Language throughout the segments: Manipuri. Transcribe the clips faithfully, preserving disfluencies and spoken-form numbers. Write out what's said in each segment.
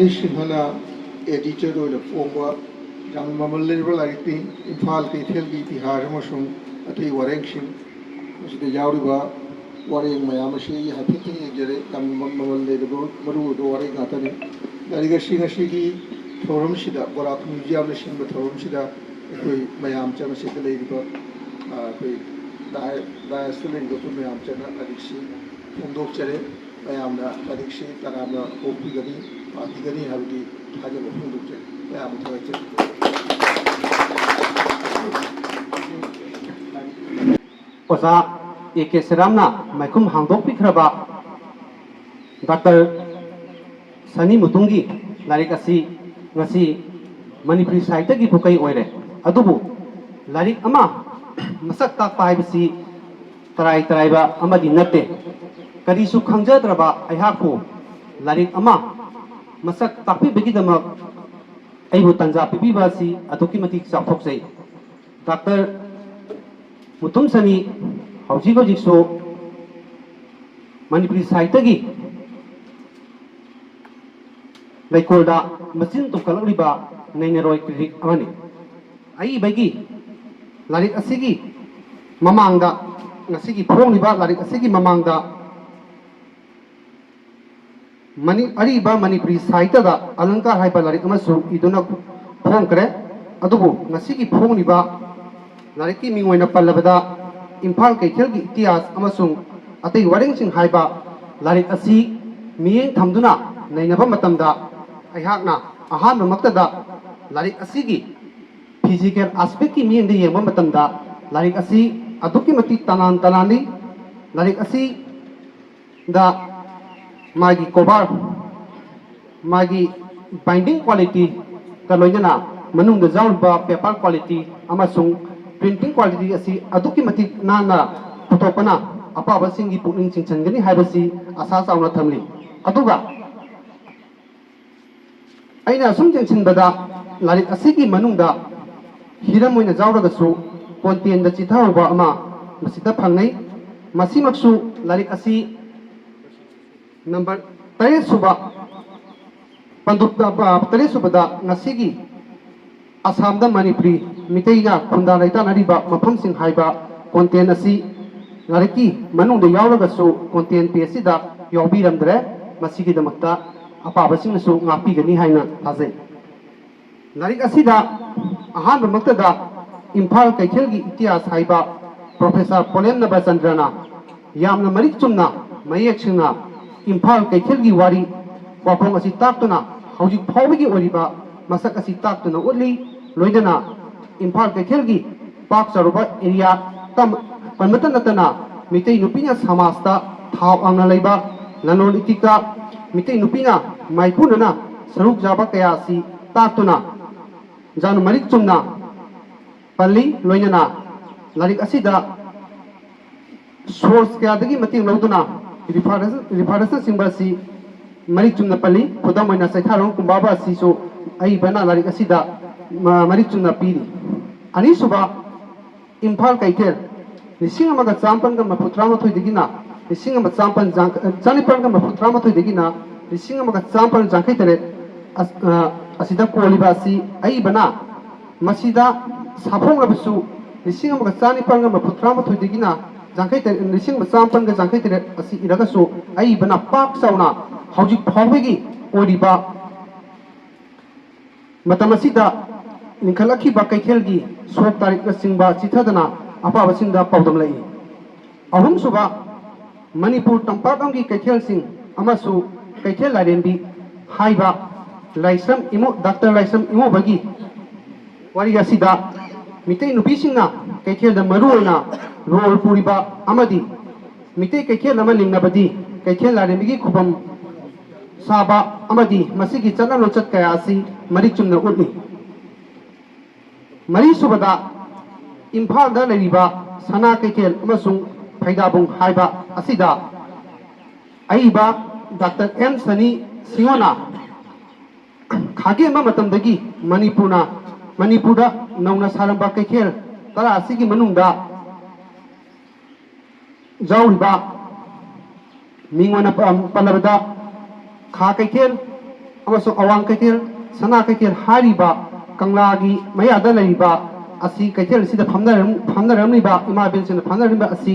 ꯅꯤꯁꯤꯡꯍꯅ editor ꯑꯣꯏꯅ ꯐꯣꯡꯕ ꯌꯥꯝꯅ ꯃꯃꯜ ꯂꯩꯔꯕ ꯂꯥꯏꯔꯤꯛꯅꯤ꯫ ꯏꯝꯐꯥꯜ ꯀꯩꯊꯦꯜꯒꯤ ꯏꯇꯤꯍꯥꯁ ꯑꯃꯁꯨꯡ ꯑꯇꯩ ꯋꯥꯔꯦꯡꯁꯤꯡ꯫ ꯃꯁꯤꯗ ꯌꯥꯎꯔꯤꯕ ꯋꯥꯔꯦꯡ ꯃꯌꯥꯝ ꯑꯁꯤ ꯑꯩ ꯍꯥꯏꯐꯦꯠꯇꯪ ꯌꯦꯡꯖꯔꯦ꯫ ꯌꯥꯝꯅ ꯃ-, ꯃꯃꯜ ꯂꯩꯔꯕ ꯃꯔꯨꯑꯣꯏꯕ ꯋꯥꯔꯦꯡ ꯉꯥꯛꯇꯅꯤ꯫ ꯂꯥꯏꯔꯤꯛ ꯑꯁꯤ ꯉꯁꯤꯒꯤ ꯊꯧꯔꯝꯁꯤꯗ, ꯕꯣꯔꯥꯛ ꯃ꯭ꯌꯨꯖꯤꯌꯝꯅ ꯁꯤꯟꯕ ꯊꯧꯔꯝꯁꯤꯗ ꯑꯩꯈꯣꯏ ꯃꯌꯥꯝ ꯆꯪ, ꯑꯁꯤꯗ ꯂꯩꯔꯤꯕ, ꯑ, ꯑꯩꯈꯣꯏ ꯗꯥꯏ-, dais ꯇ ꯂꯩꯔꯤꯕ ꯑꯩꯈꯣꯏ ꯃꯌꯥꯝ ꯆꯪꯅ ꯂꯥꯏꯔꯤꯛꯁꯤ ꯐꯣꯡꯗꯣꯛꯆꯔꯦ꯫ ꯃꯌꯥꯝꯅ ꯂꯥꯏꯔꯤꯛꯁꯤ ꯇꯔꯥꯝꯅ ꯑꯣꯛꯄꯤꯒꯅꯤ, ꯄꯥꯕꯤꯒꯅꯤ ꯍꯥꯏꯕꯒꯤ ꯊꯥꯖꯕ ꯐꯣꯡꯗꯣꯛꯆꯔꯤ꯫ ꯃꯌꯥꯝꯕꯨ ꯊꯥꯒꯠꯆꯔꯤ꯫ ꯑꯣꯖꯥ ꯑꯦ ꯀꯦ ꯁꯦꯔꯥꯝꯅ ꯃꯥꯏꯈꯨꯝ ꯍꯥꯡꯗꯣꯛꯄꯤꯈ꯭ꯔꯕ ꯗꯥꯛꯇꯔ ꯁꯅꯤ ꯃꯨꯇꯨꯝꯒꯤ ꯂꯥꯏꯔꯤꯛ ꯑꯁꯤ ꯉꯁꯤ ꯃꯅꯤꯄꯨꯔꯤ ꯁꯥꯍꯤꯇ꯭ꯌꯒꯤ ꯄꯨꯀꯩ ꯑꯣꯏꯔꯦ꯫ ꯑꯗꯨꯕꯨ ꯂꯥꯏꯔꯤꯛ ꯑꯃ ꯃꯁꯛ ꯇꯥꯛꯄ ꯍꯥꯏꯕꯁꯤ ꯇꯔꯥꯏ ꯇꯔꯥꯏꯕ ꯑꯃꯗꯤ ꯅꯠꯇꯦ꯫ ꯀꯔꯤꯁꯨ ꯈꯪꯖꯗ꯭ꯔꯕ ꯑꯩꯍꯥꯛꯄꯨ ꯂꯥꯏꯔꯤꯛ ꯑꯃ ꯃꯁꯛ ꯇꯥꯛꯄꯤꯕꯒꯤꯗꯃꯛ ꯑꯩꯕꯨ ꯇꯥꯟꯖꯥ ꯄꯤꯕꯤꯕ ꯑꯁꯤ ꯑꯗꯨꯛꯀꯤ ꯃꯇꯤꯛ ꯆꯥꯎꯊꯣꯛꯆꯩ꯫ ꯗꯥꯛꯇꯔ ꯃꯨꯇꯨꯝ ꯁꯅꯤ ꯍꯧꯖꯤꯛ ꯍꯧꯖꯤꯛꯁꯨ ꯃꯅꯤꯄꯨꯔꯤ ꯁꯥꯍꯤꯇ꯭ꯌꯒꯤ ꯂꯩꯀꯣꯜꯗ ꯃꯆꯤꯟ ꯇꯨꯝꯈꯠꯂꯛꯂꯤꯕ ꯅꯩꯅꯔꯣꯏ ꯀ꯭ꯔꯤꯇꯤꯛ ꯑꯃꯅꯤ꯫ ꯑꯏꯕꯒꯤ ꯂꯥꯏꯔꯤꯛ ꯑꯁꯤꯒꯤ ꯃꯃꯥꯡꯗ, ꯉꯁꯤꯒꯤ ꯐꯣꯡꯂꯤꯕ ꯂꯥꯏꯔꯤꯛ ꯑꯁꯤꯒꯤ ꯃꯃꯥꯡꯗ ꯃꯅꯤ-, ꯑꯔꯤꯕ ꯃꯅꯤꯄꯨꯔꯤ ꯁꯥꯍꯤꯇ꯭ꯌꯗ ꯑꯂꯪꯀꯥꯔ ꯍꯥꯏꯕ ꯂꯥꯏꯔꯤꯛ ꯑꯃꯁꯨ ꯏꯗꯨꯅ ꯐꯣꯡꯈ꯭ꯔꯦ꯫ ꯑꯗꯨꯕꯨ ꯉꯁꯤꯒꯤ ꯐꯣꯡꯂꯤꯕ ꯂꯥꯏꯔꯤꯛꯀꯤ ꯃꯤꯡ ꯑꯣꯏꯅ ꯄꯜꯂꯕꯗ ꯏꯝꯐꯥꯜ ꯀꯩꯊꯦꯜꯒꯤ ꯏꯇꯤꯍꯥꯁ ꯑꯃꯁꯨꯡ ꯑꯇꯩ ꯋꯥꯔꯦꯡꯁꯤꯡ ꯍꯥꯏꯕ ꯂꯥꯏꯔꯤꯛ ꯑꯁꯤ ꯃꯤꯠꯌꯦꯡ ꯊꯝꯗꯨꯅ ꯅꯩꯅꯕ ꯃꯇꯝꯗ ꯑꯩꯍꯥꯛꯅ ꯑꯍꯥꯟꯕꯃꯛꯇꯗ ꯂꯥꯏꯔꯤꯛ ꯑꯁꯤꯒꯤ physical aspect ꯀꯤ ꯃꯤꯠꯌꯦꯡꯗ ꯌꯦꯡꯕ ꯃꯇꯝꯗ ꯂꯥꯏꯔꯤꯛ ꯑꯁꯤ ꯑꯗꯨꯛꯀꯤ ꯃꯇꯤꯛ ꯇꯅꯥꯟ ꯇꯅꯥꯟꯂꯤ꯫ ꯂꯥꯏꯔꯤꯛ ꯑꯁꯤꯗ ꯃꯥꯒꯤ cover, ꯃꯥꯒꯤ binding quality ꯒ ꯂꯣꯏꯅꯅ ꯃꯅꯨꯡꯗ ꯌꯥꯎꯔꯤꯕ paper quality ꯑꯃꯁꯨꯡ printing quality ꯑꯁꯤ ꯑꯗꯨꯛꯀꯤ ꯃꯇꯤꯛ ꯅꯥꯟꯅ ꯄꯨꯊꯣꯛꯄꯅ ꯑꯄꯥꯕꯁꯤꯡꯒꯤ ꯄꯨꯛꯅꯤꯡ ꯆꯤꯡꯁꯤꯟꯒꯅꯤ ꯍꯥꯏꯕꯁꯤ ꯑꯁꯥ ꯆꯥꯎꯅ ꯊꯝꯂꯤ꯫ ꯑꯗꯨꯒ ꯑꯩꯅ ꯑꯁꯨꯝ ꯌꯦꯡꯁꯤꯟꯕꯗ ꯂꯥꯏꯔꯤꯛ ꯑꯁꯤꯒꯤ ꯃꯅꯨꯡꯗ ꯍꯤꯔꯝ ꯑꯣꯏꯅ ꯌꯥꯎꯔꯒꯁꯨ content ꯗ ꯆꯤꯊꯍꯧꯕ ꯑꯃ ꯃꯁꯤꯗ ꯐꯪꯅꯩ꯫ ꯃꯁꯤꯃꯛꯁꯨ ꯂꯥꯏꯔꯤꯛ ꯑꯁꯤ number ꯇꯔꯦꯠ ꯁꯨꯕ ꯄꯟꯗꯨꯞꯇ ꯇꯔꯦꯠ ꯁꯨꯕꯗ ꯉꯁꯤꯒꯤ ꯑꯁꯥꯝꯗ ꯃꯅꯤꯄꯨꯔꯤ ꯃꯤꯇꯩꯅ ꯈꯨꯟꯗꯥ ꯂꯩꯇꯥꯅꯔꯤꯕ ꯃꯐꯝꯁꯤꯡ ꯍꯥꯏꯕ ꯀꯣꯟꯇꯦꯟ ꯑꯁꯤ ꯂꯥꯏꯔꯤꯛꯀꯤ ꯃꯅꯨꯡꯗ ꯌꯥꯎꯔꯒꯁꯨ ꯀꯣꯟꯇꯦꯟ ꯄꯦꯖꯁꯤꯗ ꯌꯥꯎꯕꯤꯔꯝꯗ꯭ꯔꯦ꯫ ꯃꯁꯤꯒꯤꯗꯃꯛꯇ ꯑꯄꯥꯕꯁꯤꯡꯅꯁꯨ ꯉꯥꯛꯄꯤꯒꯅꯤ ꯍꯥꯏꯅ ꯊꯥꯖꯩ꯫ ꯂꯥꯏꯔꯤꯛ ꯑꯁꯤꯗ ꯑꯍꯥꯟꯕꯃꯛꯇꯗ ꯏꯝꯐꯥꯜ ꯀꯩꯊꯦꯜꯒꯤ ꯏꯇꯤꯍꯥꯁ ꯍꯥꯏꯕ ꯄ꯭ꯔꯣꯐꯦꯁꯔ ꯄꯣꯂꯦꯝ ꯅꯕꯆꯟꯗ꯭ꯔꯅ ꯌꯥꯝꯅ ꯃꯔꯤꯛ ꯆꯨꯝꯅ, ꯃꯌꯦꯛ ꯁꯦꯡꯅ ꯏꯝꯐꯥꯜ ꯀꯩꯊꯦꯜꯒꯤ ꯋꯥꯔꯤ ꯋꯥꯈꯣꯡ ꯑꯁꯤ ꯇꯥꯛꯇꯨꯅ ꯍꯧꯖꯤꯛ ꯐꯥꯎꯕꯒꯤ ꯑꯣꯏꯔꯤꯕ ꯃꯁꯛ ꯑꯁꯤ ꯇꯥꯛꯇꯨꯅ ꯎꯠꯂꯤ꯫ ꯂꯣꯏꯅꯅ ꯏꯝꯐꯥꯜ ꯀꯩꯊꯦꯜꯒꯤ ꯄꯥꯛ ꯆꯥꯎꯔꯕ ꯑꯦꯔꯤꯌꯥ ꯄꯟꯕꯇ ꯅꯠꯇꯅ ꯃꯤꯇꯩ ꯅꯨꯄꯤꯅ ꯁꯃꯥꯖꯇ ꯊꯥꯎ ꯌꯥꯝꯅ ꯂꯩꯕ, ꯂꯂꯣꯟ ꯏꯇꯤꯛꯇ ꯃꯤꯇꯩ ꯅꯨꯄꯤꯅ ꯃꯥꯏꯄꯨꯅꯅ ꯁꯔꯨꯛ ꯌꯥꯕ ꯀꯌꯥ ꯑꯁꯤ ꯇꯥꯛꯇꯨꯅ ꯌꯥꯝꯅ ꯃꯔꯤꯛ ꯆꯨꯝꯅ ꯄꯜꯂꯤ꯫ ꯂꯣꯏꯅꯅ ꯂꯥꯏꯔꯤꯛ ꯑꯁꯤꯗ ꯁꯣꯔꯁ ꯀꯌꯥꯗꯒꯤ ꯃꯇꯦꯡ ꯂꯧꯗꯨꯅ ꯔꯤꯐꯔꯦꯟꯁꯅꯆꯤꯡꯕ ꯑꯁꯤ ꯃꯔꯤꯛ ꯆꯨꯝꯅ ꯄꯜꯂꯤ꯫ ꯈꯨꯗꯝ ꯑꯣꯏꯅ ꯆꯩꯊꯥꯔꯣꯜ ꯀꯨꯝꯕꯥꯕ ꯑꯁꯤꯁꯨ ꯑꯏꯕꯅ ꯂꯥꯏꯔꯤꯛ ꯑꯁꯤꯗ ꯃꯔꯤꯛ ꯆꯨꯝꯅ ꯄꯤꯔꯤ꯫ ꯑꯅꯤꯁꯨꯕ, ꯏꯝꯐꯥꯜ ꯀꯩꯊꯦꯜ ꯂꯤꯁꯤꯡ ꯑꯃꯒ ꯆꯥꯃꯥꯄꯜꯒ ꯃꯔꯤꯐꯨ ꯇꯔꯥꯃꯥꯊꯣꯏꯗꯒꯤꯅ ꯂꯤꯁꯤꯡ ꯑꯃ ꯆꯥꯃꯥꯄꯜ ꯆꯅꯤꯄꯥꯜꯒ ꯃꯔꯤꯐꯨ ꯇꯔꯥꯃꯥꯊꯣꯏꯗꯒꯤꯅ ꯂꯤꯁꯤꯡ ꯑꯃꯒ ꯆꯥꯃꯥꯄꯜ ꯌꯥꯡꯈꯩ ꯇꯔꯦꯠ ꯑꯁꯤꯗ ꯀꯣꯜꯂꯤꯕ ꯑꯁꯤ ꯑꯏꯕꯅ ꯃꯁꯤꯗ ꯁꯥꯐꯣꯡꯂꯕꯁꯨ ꯂꯤꯁꯤꯡ ꯑꯃꯒ ꯆꯅꯤꯄꯥꯜꯒ ꯃꯔꯤꯐꯨ ꯇꯔꯥꯃꯥꯊꯣꯏꯗꯒꯤꯅ ꯌꯥꯡꯈꯩ ꯇꯔꯦꯠ, ꯂꯤꯁꯤꯡ ꯑꯃ ꯆꯥꯃꯥꯄꯜꯒ ꯌꯥꯡꯈꯩ ꯇꯔꯦꯠ ꯑꯁꯤ ꯏꯔꯒꯁꯨ ꯑꯏꯕꯅ ꯄꯥꯛ ꯆꯥꯎꯅ ꯍꯧꯖꯤꯛ ꯐꯥꯎꯕꯒꯤ ꯑꯣꯏꯔꯤꯕ ꯃꯇꯝ ꯑꯁꯤꯗ ꯂꯤꯡꯈꯠꯂꯛꯈꯤꯕ ꯀꯩꯊꯦꯜꯒꯤ ꯁꯣꯛ ꯇꯥꯔꯤꯛꯅꯆꯤꯡꯕ ꯆꯤꯊꯗꯅ ꯑꯄꯥꯕꯁꯤꯡꯗ ꯄꯥꯎꯗꯝꯂꯛꯏ꯫ ꯑꯍꯨꯝꯁꯨꯕ, ꯃꯅꯤꯄꯨꯔ ꯇꯝꯄꯥꯛ ꯑꯃꯒꯤ ꯀꯩꯊꯦꯜꯁꯤꯡ ꯑꯃꯁꯨꯡ ꯀꯩꯊꯦꯜ ꯂꯥꯏꯔꯦꯝꯕꯤ ꯍꯥꯏꯕ ꯂꯥꯏꯁ꯭ꯔꯝ ꯏꯃꯣ-, ꯗꯥꯛꯇꯔ ꯂꯥꯏꯁ꯭ꯔꯝ ꯏꯃꯣꯕꯒꯤ ꯋꯥꯔꯤ ꯑꯁꯤꯗ ꯃꯤꯇꯩ ꯅꯨꯄꯤꯁꯤꯡꯅ ꯀꯩꯊꯦꯜꯗ ꯃꯔꯨꯑꯣꯏꯅ ꯔꯣꯜ ꯄꯨꯔꯤꯕ ꯑꯃꯗꯤ ꯃꯤꯇꯩ ꯀꯩꯊꯦꯜ ꯑꯃ ꯂꯤꯡꯅꯕꯗꯤ ꯀꯩꯊꯦꯜ ꯂꯥꯏꯔꯦꯝꯕꯤꯒꯤ ꯈꯨꯕꯝ ꯁꯥꯕ ꯑꯃꯗꯤ ꯃꯁꯤꯒꯤ ꯆꯠꯅ ꯂꯣꯟꯆꯠ ꯀꯌꯥ ꯑꯁꯤ ꯃꯔꯤꯛ ꯆꯨꯝꯅ ꯎꯠꯂꯤ꯫ ꯃꯔꯤꯁꯨꯕꯗ, ꯏꯝꯐꯥꯜꯗ ꯂꯩꯔꯤꯕ ꯁꯅꯥ ꯀꯩꯊꯦꯜ ꯑꯃꯁꯨꯡ ꯐꯩꯗꯥꯕꯨꯡ ꯍꯥꯏꯕ ꯑꯁꯤꯗ ꯑꯏꯕ ꯗꯥꯛꯇꯔ ꯑꯦꯝ ꯁꯅꯤ ꯁꯤꯡꯍꯅ ꯈꯥꯒꯦꯝꯕ ꯃꯇꯝꯗꯒꯤ ꯃꯅꯤꯄꯨꯔꯅ, ꯃꯅꯤꯄꯨꯔꯗ ꯅꯧꯅ ꯁꯥꯔꯝꯕ ꯀꯩꯊꯦꯜ ꯇꯔꯥ ꯑꯁꯤꯒꯤ ꯃꯅꯨꯡꯗ ꯌꯥꯎꯔꯤꯕ ꯃꯤꯡ ꯑꯣꯏꯅ ꯄ-, ꯄꯜꯂꯕꯗ ꯈꯥ ꯀꯩꯊꯦꯜ, ꯑꯃꯁꯨꯡ ꯑꯋꯥꯡ ꯀꯩꯊꯦꯜ, ꯁꯅꯥ ꯀꯩꯊꯦꯜ ꯍꯥꯏꯔꯤꯕ ꯀꯪꯂꯥꯒꯤ ꯃꯌꯥꯗ ꯂꯩꯔꯤꯕ ꯑꯁꯤ, ꯀꯩꯊꯦꯜ ꯑꯁꯤꯗ ꯐꯝꯅꯔꯝ-, ꯐꯝꯅꯔꯝꯂꯤꯕ ꯏꯃꯥ ꯏꯕꯦꯜꯁꯤꯡꯅ ꯐꯝꯅꯔꯝꯂꯤꯕ ꯑꯁꯤ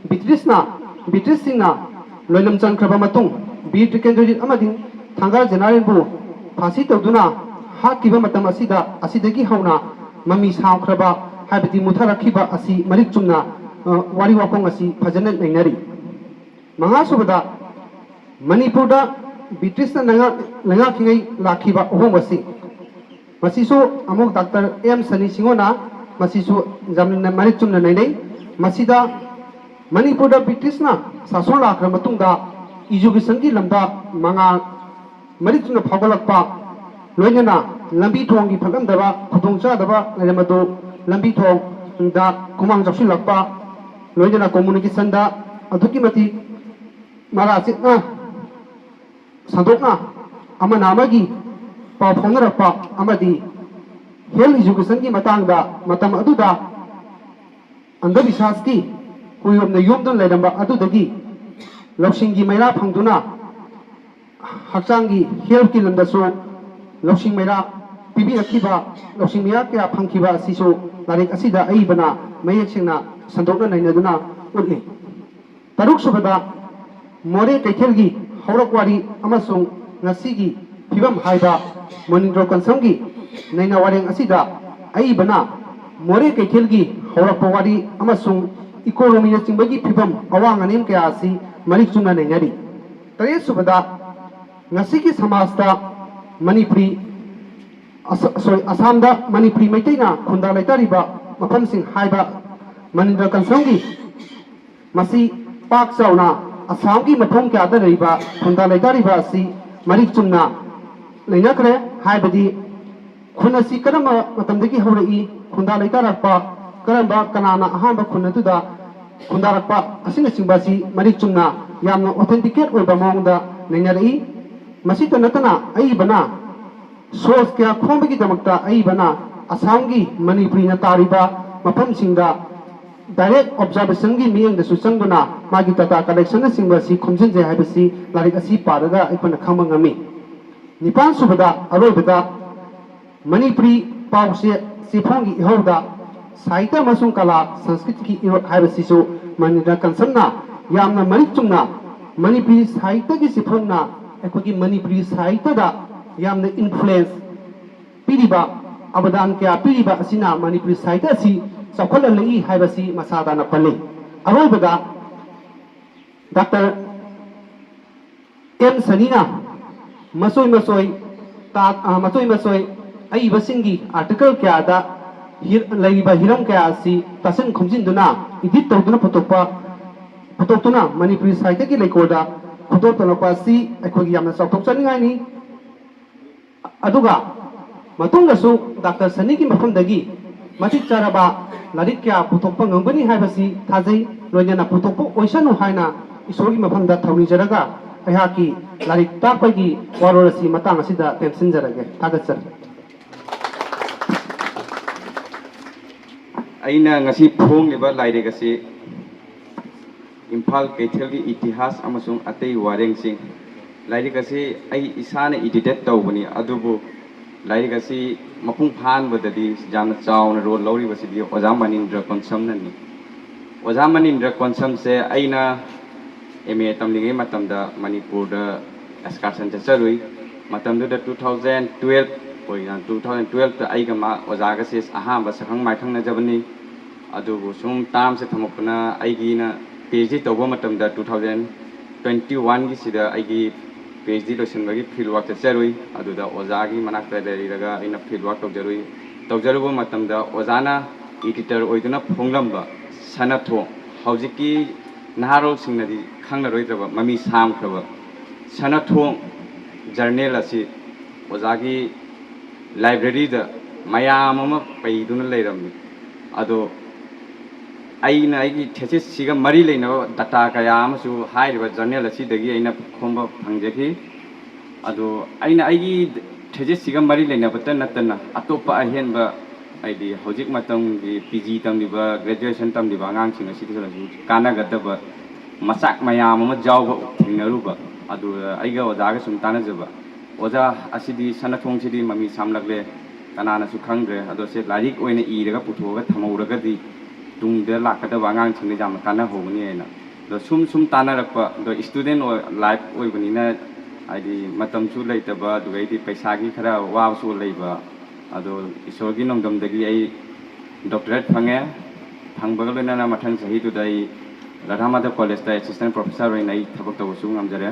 ꯕ꯭ꯔꯤꯇꯤꯁꯅ, ꯕ꯭ꯔꯤꯇꯤꯁꯁꯤꯡꯅ ꯂꯣꯏꯂꯝ ꯆꯟꯈ꯭ꯔꯕ ꯃꯇꯨꯡ ꯕꯤꯔ ꯇꯤꯀꯦꯟꯗ꯭ꯔꯖꯤꯠ ꯑꯃꯗꯤ ꯊꯥꯡꯒꯥꯜ ꯖꯦꯅꯔꯦꯜꯕꯨ ꯐꯥꯁꯤ ꯇꯧꯗꯨꯅ ꯍꯥꯠꯈꯤꯕ ꯃꯇꯝ ꯑꯁꯤꯗ, ꯑꯁꯤꯗꯒꯤ ꯍꯧꯅ ꯃꯃꯤ ꯁꯥꯝꯈ꯭ꯔꯕ, ꯍꯥꯏꯕꯗꯤ ꯃꯨꯠꯊꯔꯛꯈꯤꯕ ꯑꯁꯤ ꯃꯔꯤꯛ ꯆꯨꯝꯅ, ꯑ, ꯋꯥꯔꯤ ꯋꯥꯈꯣꯡ ꯑꯁꯤ ꯐꯖꯅ ꯅꯩꯅꯔꯤ꯫ ꯃꯉꯥꯁꯨꯕꯗ, ꯃꯅꯤꯄꯨꯔꯗ ꯕ꯭ꯔꯤꯇꯤꯁꯅ ꯂꯩꯉꯥꯛ-, ꯂꯩꯉꯥꯛꯈꯤꯉꯩ ꯂꯥꯛꯈꯤꯕ ꯑꯍꯣꯡꯕꯁꯤꯡ, ꯃꯁꯤꯁꯨ ꯑꯃꯨꯛ ꯗꯥꯛꯇꯔ ꯑꯦꯝ ꯁꯅꯤ ꯁꯤꯡꯍꯣꯅ ꯃꯁꯤꯁꯨ ꯌꯥꯝꯅ ꯃꯔꯤꯛ ꯆꯨꯝꯅ ꯅꯩꯅꯩ꯫ ꯃꯁꯤꯗ ꯃꯅꯤꯄꯨꯔꯗ ꯕ꯭ꯔꯤꯇꯤꯁꯅ ꯁꯥꯁꯣꯟ ꯂꯥꯛꯈ꯭ꯔ ꯃꯇꯨꯡꯗ educationꯒꯤ ꯂꯝꯗ ꯃꯉꯥꯜ ꯃꯔꯤꯛ ꯆꯨꯝꯅ ꯐꯥꯎꯒꯠꯂꯛꯄ, ꯂꯣꯏꯅꯅ ꯂꯝꯕꯤ ꯊꯣꯡꯒꯤ ꯐꯠꯂꯝꯗꯕ ꯈꯨꯗꯣꯡꯆꯥꯗꯕ ꯂꯩꯔꯝꯕꯗꯨ ꯂꯝꯕꯤ ꯊꯣꯡꯗ ꯈꯨꯃꯥꯡ ꯆꯥꯎꯁꯤꯜꯂꯛꯄ, ꯂꯣꯏꯅꯅ communicationꯗ ꯑꯗꯨꯛꯀꯤ ꯃꯇꯤꯛ ꯃꯔꯥ ꯆꯦꯠꯅ ꯁꯟꯗꯣꯛꯅ ꯑꯃꯅ ꯑꯃꯒꯤ ꯄꯥꯎ ꯐꯥꯎꯅꯔꯛꯄ ꯑꯃꯗꯤ health educationꯒꯤ ꯃꯇꯥꯡꯗ ꯃꯇꯝ ꯑꯗꯨꯗ ꯑꯟꯙꯕꯤꯁ꯭ꯋꯥꯁꯀꯤ ꯀꯨꯌꯣꯝꯅ ꯌꯣꯝꯗꯨꯅ ꯂꯩꯔꯝꯕ ꯑꯗꯨꯗꯒꯤ ꯂꯧꯁꯤꯡꯒꯤ ꯃꯩꯔꯥ ꯐꯪꯗꯨꯅ ꯍꯛꯆꯥꯡꯒꯤ healthꯀꯤ ꯂꯝꯗꯁꯨ ꯂꯧꯁꯤꯡ ꯃꯩꯔꯥ ꯄꯤꯕꯤꯔꯛꯈꯤꯕ, ꯂꯧꯁꯤꯡ ꯃꯩꯔꯥ ꯀꯌꯥ ꯐꯪꯈꯤꯕ ꯑꯁꯤꯁꯨ ꯂꯥꯏꯔꯤꯛ ꯑꯁꯤꯗ ꯑꯏꯕꯅ ꯃꯌꯦꯛ ꯁꯦꯡꯅ ꯁꯟꯗꯣꯛꯅ ꯅꯩꯅꯗꯨꯅ ꯎꯠꯂꯤ꯫ ꯇꯔꯨꯛꯁꯨꯕꯗ, ꯃꯣꯔꯦ ꯀꯩꯊꯦꯜꯒꯤ ꯍꯧꯔꯛ ꯋꯥꯔꯤ ꯑꯃꯁꯨꯡ ꯉꯁꯤꯒꯤ ꯐꯤꯕꯝ ꯍꯥꯏꯕ ꯃꯅꯤꯟꯗ꯭ꯔꯣ ꯀꯟꯁꯝꯒꯤ ꯅꯩꯅ ꯋꯥꯔꯦꯡ ꯑꯁꯤꯗ ꯑꯏꯕꯅ ꯃꯣꯔꯦ ꯀꯩꯊꯦꯜꯒꯤ ꯍꯧꯔꯛꯄ ꯋꯥꯔꯤ ꯑꯃꯁꯨꯡ economyꯅꯆꯤꯡꯕꯒꯤ ꯐꯤꯕꯝ ꯑꯋꯥꯡ ꯑꯅꯦꯝ ꯀꯌꯥ ꯑꯁꯤ ꯃꯔꯤꯛ ꯆꯨꯝꯅ ꯅꯩꯅꯔꯤ꯫ ꯇꯔꯦꯠꯁꯨꯕꯗ, ꯉꯁꯤꯒꯤ ꯁꯃꯥꯖꯇ ꯃꯅꯤꯄꯨꯔꯤ ꯑꯁ-, sorry, ꯑꯁꯥꯝꯗ ꯃꯅꯤꯄꯨꯔꯤ ꯃꯩꯇꯩꯅ ꯈꯨꯟꯗꯥ ꯂꯩꯇꯥꯔꯤꯕ ꯃꯐꯝꯁꯤꯡ ꯍꯥꯏꯕ ꯃꯅꯤꯟꯗ꯭ꯔ ꯀꯟꯁꯝꯒꯤ ꯃꯁꯤ ꯄꯥꯛ ꯆꯥꯎꯅ ꯑꯁꯥꯝꯒꯤ ꯃꯐꯝ ꯀꯌꯥꯗ ꯂꯩꯕ ꯈꯨꯟꯗꯥ ꯂꯩꯇꯥꯔꯤꯕ ꯑꯁꯤ ꯃꯔꯤꯛ ꯆꯨꯝꯅ ꯂꯩꯅꯈ꯭ꯔꯦ꯫ ꯍꯥꯏꯕꯗꯤ ꯈꯨꯟ ꯑꯁꯤ ꯀꯔꯝꯕ ꯃꯇꯝꯗꯒꯤ ꯍꯧꯔꯛꯏ, ꯈꯨꯟꯗꯥ ꯂꯩꯇꯥꯔꯛꯄ ꯀꯔꯝꯕ, ꯀꯅꯥꯅ ꯑꯍꯥꯟꯕ ꯈꯨꯟ ꯑꯗꯨꯗ ꯈꯨꯟꯗꯥꯔꯛꯄ ꯑꯁꯤꯅꯆꯤꯡꯕ ꯑꯁꯤ ꯃꯔꯤꯛ ꯆꯨꯝꯅ ꯌꯥꯝꯅ authenticate ꯑꯣꯏꯕ ꯃꯑꯣꯡꯗ ꯅꯩꯅꯔꯛꯏ꯫ ꯃꯁꯤꯇ ꯅꯠꯇꯅ ꯑꯏꯕꯅ source ꯀꯌꯥ ꯈꯣꯝꯕꯒꯤꯗꯃꯛꯇ ꯑꯏꯕꯅ ꯑꯁꯥꯝꯒꯤ ꯃꯅꯤꯄꯨꯔꯤꯅ ꯇꯥꯔꯤꯕ ꯃꯐꯝꯁꯤꯡꯗ direct observationꯒꯤ ꯃꯤꯠꯌꯦꯡꯗꯁꯨ ꯆꯪꯗꯨꯅ ꯃꯥꯒꯤ data collectionꯅꯆꯤꯡꯕ ꯑꯁꯤ ꯈꯣꯝꯖꯤꯟꯖꯩ ꯍꯥꯏꯕꯁꯤ ꯂꯥꯏꯔꯤꯛ ꯑꯁꯤ ꯄꯥꯔꯒ ꯑꯩꯈꯣꯏꯅ ꯈꯪꯕ ꯉꯝꯃꯤ꯫ ꯅꯤꯄꯥꯟ ꯁꯨꯕꯗ, ꯑꯔꯣꯏꯕꯗ, ꯃꯅꯤꯄꯨꯔꯤ ꯄꯥꯎꯆꯦ ꯆꯦꯐꯣꯡꯒꯤ ꯏꯍꯧꯗ ꯁꯥꯍꯤꯇ꯭ꯌ ꯑꯃꯁꯨꯡ ꯀꯂꯥ ꯁꯪꯁꯀ꯭ꯔꯤꯇꯤꯒꯤ ꯏꯍꯧ ꯍꯥꯏꯕꯁꯤꯁꯨ ꯃꯅꯤꯟꯗ꯭ꯔ ꯀꯟꯁꯝꯅ ꯌꯥꯝꯅ ꯃꯔꯤꯛ ꯆꯨꯝꯅ ꯃꯅꯤꯄꯨꯔꯤ ꯁꯥꯍꯤꯇ꯭ꯌꯒꯤ ꯆꯦꯐꯣꯡꯅ ꯑꯩꯈꯣꯏꯒꯤ ꯃꯅꯤꯄꯨꯔꯤ ꯁꯥꯍꯤꯇ꯭ꯌꯗ ꯌꯥꯝꯅ ꯏꯟꯐ꯭ꯂꯨꯌꯦꯟꯁ ꯄꯤꯔꯤꯕ, ꯑꯕꯗꯥꯟ ꯀꯌꯥ ꯄꯤꯔꯤꯕ ꯑꯁꯤꯅ ꯃꯅꯤꯄꯨꯔꯤ ꯁꯥꯍꯤꯇ꯭ꯌ ꯑꯁꯤ ꯆꯥꯎꯈꯠꯍꯜꯂꯛꯏ ꯍꯥꯏꯕꯁꯤ ꯃꯁꯥ ꯇꯥꯅ ꯄꯜꯂꯤ꯫ ꯑꯔꯣꯏꯕꯗ ꯗꯥꯛꯇꯔ ꯑꯦꯝ ꯁꯅꯤꯅ ꯃꯆꯣꯏ ꯃꯆꯣꯏ ꯇꯥ-, ꯑ, ꯃꯆꯣꯏ ꯃꯆꯣꯏ ꯑꯏꯕꯁꯤꯡꯒꯤ ꯑꯥꯔꯇꯤꯀꯜ ꯀꯌꯥꯗ ꯍꯤ-, ꯂꯩꯔꯤꯕ ꯍꯤꯔꯝ ꯀꯌꯥ ꯑꯁꯤ ꯇꯥꯁꯤꯟ ꯈꯣꯝꯖꯤꯟꯗꯨꯅ ꯏꯗꯤꯠ ꯇꯧꯗꯨꯅ ꯄꯨꯊꯣꯛꯄ, ꯄꯨꯊꯣꯛꯇꯨꯅ ꯃꯅꯤꯄꯨꯔꯤ ꯁꯥꯍꯤꯇ꯭ꯌꯒꯤ ꯂꯩꯀꯣꯜꯗ ꯈꯨꯗꯣꯜ ꯇꯝꯂꯛꯄ ꯑꯁꯤ ꯑꯩꯈꯣꯏꯒꯤ ꯌꯥꯝꯅ ꯆꯥꯎꯊꯣꯛꯆꯅꯤꯡꯉꯥꯏꯅꯤ꯫ ꯑꯗꯨꯒ ꯃꯇꯨꯡꯗꯁꯨ ꯗꯥꯛꯇꯔ ꯁꯅꯤꯒꯤ ꯃꯐꯝꯗꯒꯤ ꯃꯇꯤꯛ ꯆꯥꯔꯕ ꯂꯥꯏꯔꯤꯛ ꯀꯌꯥ ꯄꯨꯊꯣꯛꯄ ꯉꯝꯒꯅꯤ ꯍꯥꯏꯕꯁꯤ ꯊꯥꯖꯩ꯫ ꯂꯣꯏꯅꯅ ꯄꯨꯊꯣꯛꯄ ꯑꯣꯏꯁꯅꯨ ꯍꯥꯏꯅ ꯏꯁꯣꯔꯒꯤ ꯃꯐꯝꯗ ꯊꯧꯅꯤꯖꯔꯒ ꯑꯩꯍꯥꯛꯀꯤ ꯂꯥꯏꯔꯤꯛ ꯇꯥꯛꯄꯒꯤ ꯋꯥꯔꯣꯜ ꯑꯁꯤ ꯃꯇꯥꯡ ꯑꯁꯤꯗ ꯇꯦꯝꯁꯤꯟꯖꯔꯒꯦ꯫ ꯊꯥꯒꯠꯆꯔꯤ꯫ ꯑꯩꯅ ꯉꯁꯤ ꯐꯣꯡꯂꯤꯕ ꯂꯥꯏꯔꯤꯛ ꯑꯁꯤ ꯏꯝꯐꯥꯜ ꯀꯩꯊꯦꯜꯒꯤ ꯏꯇꯤꯍꯥꯁ ꯑꯃꯁꯨꯡ ꯑꯇꯩ ꯋꯥꯔꯦꯡꯁꯤꯡ꯫ ꯂꯥꯏꯔꯤꯛ ꯑꯁꯤ ꯑꯩ ꯏꯁꯥꯅ ꯏꯗꯤꯇꯦꯠ ꯇꯧꯕꯅꯤ, ꯑꯗꯨꯕꯨ ꯂꯥꯏꯔꯤꯛ ꯑꯁꯤ ꯃꯄꯨꯡ ꯐꯥꯍꯟꯕꯗꯗꯤ ꯌꯥꯝꯅ ꯆꯥꯎꯅ ꯔꯣꯜ ꯂꯧꯔꯤꯕꯁꯤꯗꯤ ꯑꯣꯖꯥ ꯃꯅꯤꯟꯗ꯭ꯔ ꯀꯣꯟꯁꯝꯅꯅꯤ꯫ ꯑꯣꯖꯥ ꯃꯅꯤꯟꯗ꯭ꯔ ꯀꯣꯟꯁꯝꯁꯦ ꯑꯩꯅ ꯑꯦꯝ ꯑꯦ ꯇꯝꯂꯤꯉꯩ ꯃꯇꯝꯗ ꯃꯅꯤꯄꯨꯔꯗ ꯑꯦꯛꯁꯀꯥꯔꯁꯟ ꯆꯠꯆꯔꯨꯏ꯫ ꯃꯇꯝꯗꯨꯗ two thousand twelve ꯑꯣꯏꯅ, two thousand twelveꯇ ꯑꯩꯒ ꯃꯥ ꯑꯣꯖꯥꯒꯁꯦ ꯑꯍꯥꯟꯕ ꯁꯛꯈꯪ ꯃꯥꯏꯈꯪꯅꯖꯕꯅꯤ꯫ ꯑꯗꯨꯕꯨ ꯁꯨꯝ ꯇꯥꯝꯁꯦ ꯊꯝꯃꯛꯄꯅ ꯑꯩꯒꯤꯅ ꯄꯤ ꯑꯩꯆ ꯗꯤ ꯇꯧꯕ ꯃꯇꯝꯗ two thousand twenty oneꯒꯤꯁꯤꯗ ꯑꯩꯒꯤ ꯄꯤ ꯑꯩꯆ ꯗꯤ ꯂꯣꯏꯁꯤꯟꯕꯒꯤ ꯐꯤꯜ ꯋꯥꯔꯛ ꯆꯠꯆꯔꯨꯏ꯫ ꯑꯗꯨꯗ ꯑꯣꯖꯥꯒꯤ ꯃꯅꯥꯛꯇ ꯂꯩꯔꯒ ꯑꯩꯅ ꯐꯤꯜ ꯋꯥꯔꯛ ꯇꯧꯖꯔꯨꯏ꯫ ꯇꯧꯖꯔꯨꯕ ꯃꯇꯝꯗ ꯑꯣꯖꯥꯅ ꯏꯗꯤꯇꯔ ꯑꯣꯏꯗꯨꯅ ꯐꯣꯡꯂꯝꯕ ꯁꯅꯥꯊꯣꯡ, ꯍꯧꯖꯤꯛꯀꯤ ꯅꯍꯥꯔꯣꯜꯁꯤꯡꯅꯗꯤ ꯈꯪꯂꯔꯣꯏꯗ꯭ꯔꯕ, ꯃꯃꯤ ꯁꯥꯝꯈ꯭ꯔꯕ ꯁꯅꯥꯊꯣꯡ ꯖꯔꯅꯦꯜ ꯑꯁꯤ ꯑꯣꯖꯥꯒꯤ ꯂꯥꯏꯕ꯭ꯔꯦꯔꯤꯗ ꯃꯌꯥꯝ ꯑꯃ ꯄꯩꯗꯨꯅ ꯂꯩꯔꯝꯃꯤ꯫ ꯑꯗꯣ ꯑꯩꯅ ꯑꯩꯒꯤ ꯊꯦꯁꯤꯁꯁꯤꯒ ꯃꯔꯤ ꯂꯩꯅꯕ ꯗꯇꯥ ꯀꯌꯥ ꯑꯃꯁꯨ ꯍꯥꯏꯔꯤꯕ ꯖꯔꯅꯦꯜ ꯑꯁꯤꯗꯒꯤ ꯑꯩꯅ ꯈꯣꯝꯕ ꯐꯪꯖꯈꯤ꯫ ꯑꯗꯣ ꯑꯩꯅ ꯑꯩꯒꯤ ꯊꯦꯁꯤꯁꯁꯤꯒ ꯃꯔꯤ ꯂꯩꯅꯕꯇ ꯅꯠꯇꯅ ꯑꯇꯣꯞꯄ ꯑꯍꯦꯟꯕ, ꯍꯥꯏꯗꯤ ꯍꯧꯖꯤꯛ ꯃꯇꯝꯒꯤ ꯄꯤ ꯖꯤ ꯇꯝꯂꯤꯕ, ꯒ꯭ꯔꯦꯖꯨꯑꯦꯁꯟ ꯇꯝꯂꯤꯕ ꯑꯉꯥꯡꯁꯤꯡ ꯑꯁꯤꯗꯁꯨ ꯀꯥꯟꯅꯒꯗꯕ ꯃꯆꯥꯛ ꯃꯌꯥꯝ ꯑꯃ ꯌꯥꯎꯕ ꯊꯦꯡꯅꯔꯨꯕ꯫ ꯑꯗꯨꯗ ꯑꯩꯒ ꯑꯣꯖꯥꯒ ꯁꯨꯝ ꯇꯥꯟꯅꯖꯕ, ꯑꯣꯖꯥ ꯑꯁꯤꯗꯤ, ꯁꯅꯥꯊꯣꯡꯁꯤꯗꯤ ꯃꯃꯤ ꯁꯥꯝꯂꯛꯂꯦ, ꯀꯅꯥꯅꯁꯨ ꯈꯪꯗ꯭ꯔꯦ꯫ ꯑꯗꯣ ꯁꯤ ꯂꯥꯏꯔꯤꯛ ꯑꯣꯏꯅ ꯏꯔꯒ ꯄꯨꯊꯣꯛꯑꯒ ꯊꯝꯍꯧꯔꯒꯗꯤ ꯇꯨꯡꯗ ꯂꯥꯛꯀꯗꯕ ꯑꯉꯥꯡꯁꯤꯡꯗ ꯌꯥꯝꯅ ꯀꯥꯟꯅꯍꯧꯒꯅꯤ ꯍꯥꯏꯅ꯫ ꯑꯗꯣ ꯁꯨꯝ ꯁꯨꯝ ꯇꯥꯟꯅꯔꯛꯄ, ꯑꯗꯣ student ꯑꯣꯏ-, life ꯑꯣꯏꯕꯅꯤꯅ, ꯍꯥꯏꯗꯤ ꯃꯇꯝꯁꯨ ꯂꯩꯇꯕ, ꯑꯗꯨꯒꯩꯗꯤ ꯄꯩꯁꯥꯒꯤ ꯈꯔ ꯋꯥꯕꯁꯨ ꯂꯩꯕ꯫ ꯑꯗꯣ ꯏꯁꯣꯔꯒꯤ ꯅꯣꯡꯗꯝꯗꯒꯤ ꯑꯩ doctorate ꯐꯪꯉꯦ꯫ ꯐꯪꯕꯒ ꯂꯣꯏꯅꯅ ꯃꯊꯪ ꯆꯍꯤꯗꯨꯗ ꯑꯩ ꯔꯥꯙꯥ ꯃꯥꯙꯕ ꯀꯣꯂꯦꯖꯇ assistant professor ꯑꯣꯏꯅ ꯑꯩ ꯊꯕꯛ ꯇꯧꯕꯁꯨ ꯉꯝꯖꯔꯦ꯫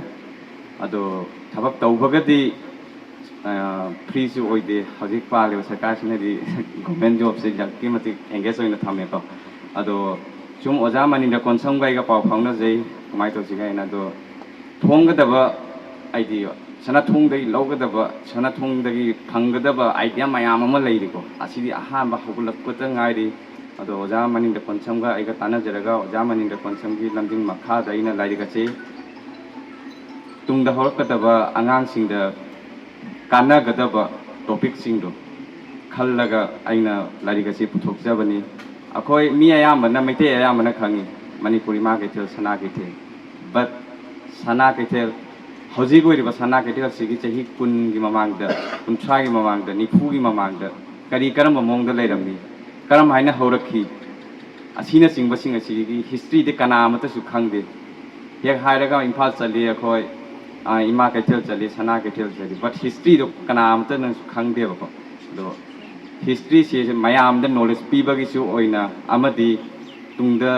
ꯑꯗꯣ ꯊꯕꯛ ꯇꯧꯕꯒꯗꯤ, ꯑ, freeꯁꯨ ꯑꯣꯏꯗꯦ꯫ ꯍꯧꯖꯤꯛ ꯄꯥꯜꯂꯤꯕ ꯁꯔꯀꯥꯔꯁꯤꯅꯗꯤ government jobꯁꯦ ꯑꯗꯨꯛꯀꯤ ꯃꯇꯤꯛ engage ꯑꯣꯏꯅ ꯊꯝꯃꯦꯀꯣ꯫ ꯑꯗꯣ ꯁꯨꯝ ꯑꯣꯖꯥ ꯃꯅꯤꯟꯗ꯭ꯔ ꯀꯣꯟꯁꯝꯒ ꯑꯩꯒ ꯄꯥꯎ ꯐꯥꯎꯅꯖꯩ, ꯀꯃꯥꯏꯅ ꯇꯧꯁꯤꯒꯦ ꯍꯥꯏꯅ꯫ ꯑꯗꯣ ꯊꯣꯡꯒꯗꯕ, ꯍꯥꯏꯗꯤ ꯁꯅꯥꯊꯣꯡꯗꯒꯤ ꯂꯧꯒꯗꯕ, ꯁꯅꯥꯊꯣꯡꯗꯒꯤ ꯐꯪꯒꯗꯕ idea ꯃꯌꯥꯝ ꯑꯃ ꯂꯩꯔꯤꯀꯣ꯫ ꯑꯁꯤꯗꯤ ꯑꯍꯥꯟꯕ ꯍꯧꯒꯠꯂꯛꯄꯗ ꯉꯥꯏꯔꯤ꯫ ꯑꯗꯣ ꯑꯣꯖꯥ ꯃꯅꯤꯟꯗ꯭ꯔ ꯀꯣꯟꯁꯝꯒ ꯑꯩꯒ ꯇꯥꯟꯅꯖꯔꯒ, ꯑꯣꯖꯥ ꯃꯅꯤꯟꯗ꯭ꯔ ꯀꯣꯟꯁꯝꯒꯤ ꯂꯝꯖꯤꯡ ꯃꯈꯥꯗ ꯑꯩꯅ ꯂꯥꯏꯔꯤꯛ ꯑꯁꯤ ꯇꯨꯡꯗ ꯍꯧꯔꯛꯀꯗꯕ ꯑꯉꯥꯡꯁꯤꯡꯗ ꯀꯥꯟꯅꯒꯗꯕ topicꯁꯤꯡꯗꯣ ꯈꯜꯂꯒ ꯑꯩꯅ ꯂꯥꯏꯔꯤꯛ ꯑꯁꯤ ꯄꯨꯊꯣꯛꯆꯕꯅꯤ꯫ ꯑꯩꯈꯣꯏ ꯃꯤ ꯑꯌꯥꯝꯕꯅ, ꯃꯩꯇꯩ ꯑꯌꯥꯝꯕꯅ ꯈꯪꯉꯤ, ꯃꯅꯤꯄꯨꯔ ꯏꯃꯥ ꯀꯩꯊꯦꯜ, ꯁꯅꯥ ꯀꯩꯊꯦꯜ꯫ But ꯁꯅꯥ ꯀꯩꯊꯦꯜ, ꯍꯧꯖꯤꯛ ꯑꯣꯏꯔꯤꯕ ꯁꯅꯥ ꯀꯩꯊꯦꯜ ꯑꯁꯤꯒꯤ ꯆꯍꯤ ꯀꯨꯟꯒꯤ ꯃꯃꯥꯡꯗ, ꯀꯨꯟꯊ꯭ꯔꯥꯒꯤ ꯃꯃꯥꯡꯗ, ꯅꯤꯐꯨꯒꯤ ꯃꯃꯥꯡꯗ ꯀꯔꯤ, ꯀꯔꯝꯕ ꯃꯑꯣꯡꯗ ꯂꯩꯔꯝꯃꯤ, ꯀꯔꯝ ꯍꯥꯏꯅ ꯍꯧꯔꯛꯈꯤ, ꯑꯁꯤꯅꯆꯤꯡꯕꯁꯤꯡ ꯑꯁꯤꯒꯤ historyꯗꯤ ꯀꯅꯥ ꯑꯃꯠꯇꯁꯨ ꯈꯪꯗꯦ꯫ ꯍꯦꯛ ꯍꯥꯏꯔꯒ ꯏꯝꯐꯥꯜ ꯆꯠꯂꯤ ꯑꯩꯈꯣꯏ, ꯑ, ꯏꯃꯥ ꯀꯩꯊꯦꯜ ꯆꯠꯂꯤ, ꯁꯅꯥ ꯀꯩꯊꯦꯜ ꯆꯠꯂꯤ, but historyꯗꯣ ꯀꯅꯥ ꯑꯃꯠꯇꯅꯁꯨ ꯈꯪꯗꯦꯕꯀꯣ꯫ ꯑꯗꯣ historyꯁꯦ ꯃꯌꯥꯝꯗ knowledge ꯄꯤꯕꯒꯤꯁꯨ ꯑꯣꯏꯅ, ꯑꯃꯗꯤ ꯇꯨꯡꯗ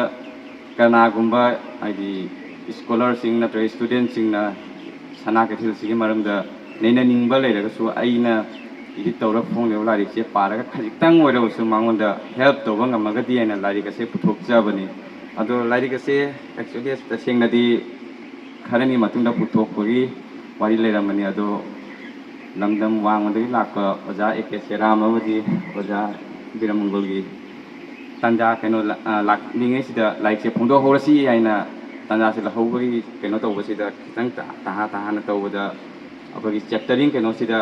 ꯀꯅꯥꯒꯨꯝꯕ, ꯍꯥꯏꯗꯤ scholarꯁꯤꯡ ꯅꯠꯇ꯭ꯔꯒ studentꯁꯤꯡꯅ ꯁꯅꯥ ꯀꯩꯊꯦꯜꯁꯤꯒꯤ ꯃꯔꯝꯗ ꯅꯩꯅꯅꯤꯡꯕ ꯂꯩꯔꯒꯁꯨ, ꯑꯩꯅ edit ꯇꯧꯔꯒ ꯐꯣꯡꯂꯤꯕ ꯂꯥꯏꯔꯤꯛꯁꯦ ꯄꯥꯔꯒ ꯈꯖꯤꯛꯇꯪ ꯑꯣꯏꯔꯕꯁꯨ ꯃꯉꯣꯟꯗ help ꯇꯧꯕ ꯉꯝꯃꯒꯗꯤ ꯍꯥꯏꯅ ꯂꯥꯏꯔꯤꯛ ꯑꯁꯦ ꯄꯨꯊꯣꯛꯆꯕꯅꯤ꯫ ꯑꯗꯣ ꯂꯥꯏꯔꯤꯛ ꯑꯁꯦ actually ꯇꯁꯦꯡꯅꯗꯤ ꯈꯔꯅꯤ ꯃꯇꯨꯡꯗ ꯄꯨꯊꯣꯛꯄꯒꯤ ꯋꯥꯔꯤ ꯂꯩꯔꯝꯕꯅꯤ꯫ ꯑꯗꯣ ꯂꯝꯗꯝ ꯋꯥꯡꯃꯗꯒꯤ ꯂꯥꯛꯄ ꯑꯣꯖꯥ ꯑꯦ ꯀꯦ ꯁꯦꯔꯥꯝ ꯑꯃꯗꯤ ꯑꯣꯖꯥ ꯕꯤꯔꯃꯪꯒꯣꯜꯒꯤ ꯇꯥꯟꯖꯥ, ꯀꯩꯅꯣ, ꯂꯥ-, ꯑ, ꯂꯥꯛꯂꯤꯉꯩꯁꯤꯗ ꯂꯥꯏꯔꯤꯛꯁꯦ ꯐꯣꯡꯗꯣꯛꯍꯧꯔꯁꯤ ꯍꯥꯏꯅ ꯇꯥꯟꯖꯥꯁꯦ ꯂꯧꯍꯧꯕꯒꯤ ꯀꯩꯅꯣ ꯇꯧꯕꯁꯤꯗ, ꯈꯤꯇꯪ ꯇ-, ꯇꯍꯥ ꯇꯍꯥꯅ ꯇꯧꯕꯗ ꯑꯩꯈꯣꯏꯒꯤ chaptering ꯀꯩꯅꯣꯁꯤꯗ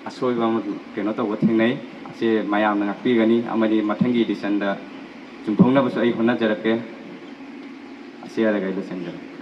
ꯑꯁꯣꯏꯕ ꯑꯃ ꯀꯩꯅꯣ ꯇꯧꯕ ꯊꯦꯡꯅꯩ꯫ ꯑꯁꯤ ꯃꯌꯥꯝꯅ ꯉꯥꯛꯄꯤꯒꯅꯤ, ꯑꯃꯗꯤ ꯃꯊꯪꯒꯤ editionꯗ ꯆꯨꯝꯊꯣꯛꯅꯕꯁꯨ ꯑꯩ ꯍꯣꯠꯅꯖꯔꯛꯀꯦ꯫ ꯑꯁꯤ ꯍꯥꯏꯔꯒ ꯑꯩ ꯂꯣꯏꯁꯤꯟꯖꯔꯒꯦ꯫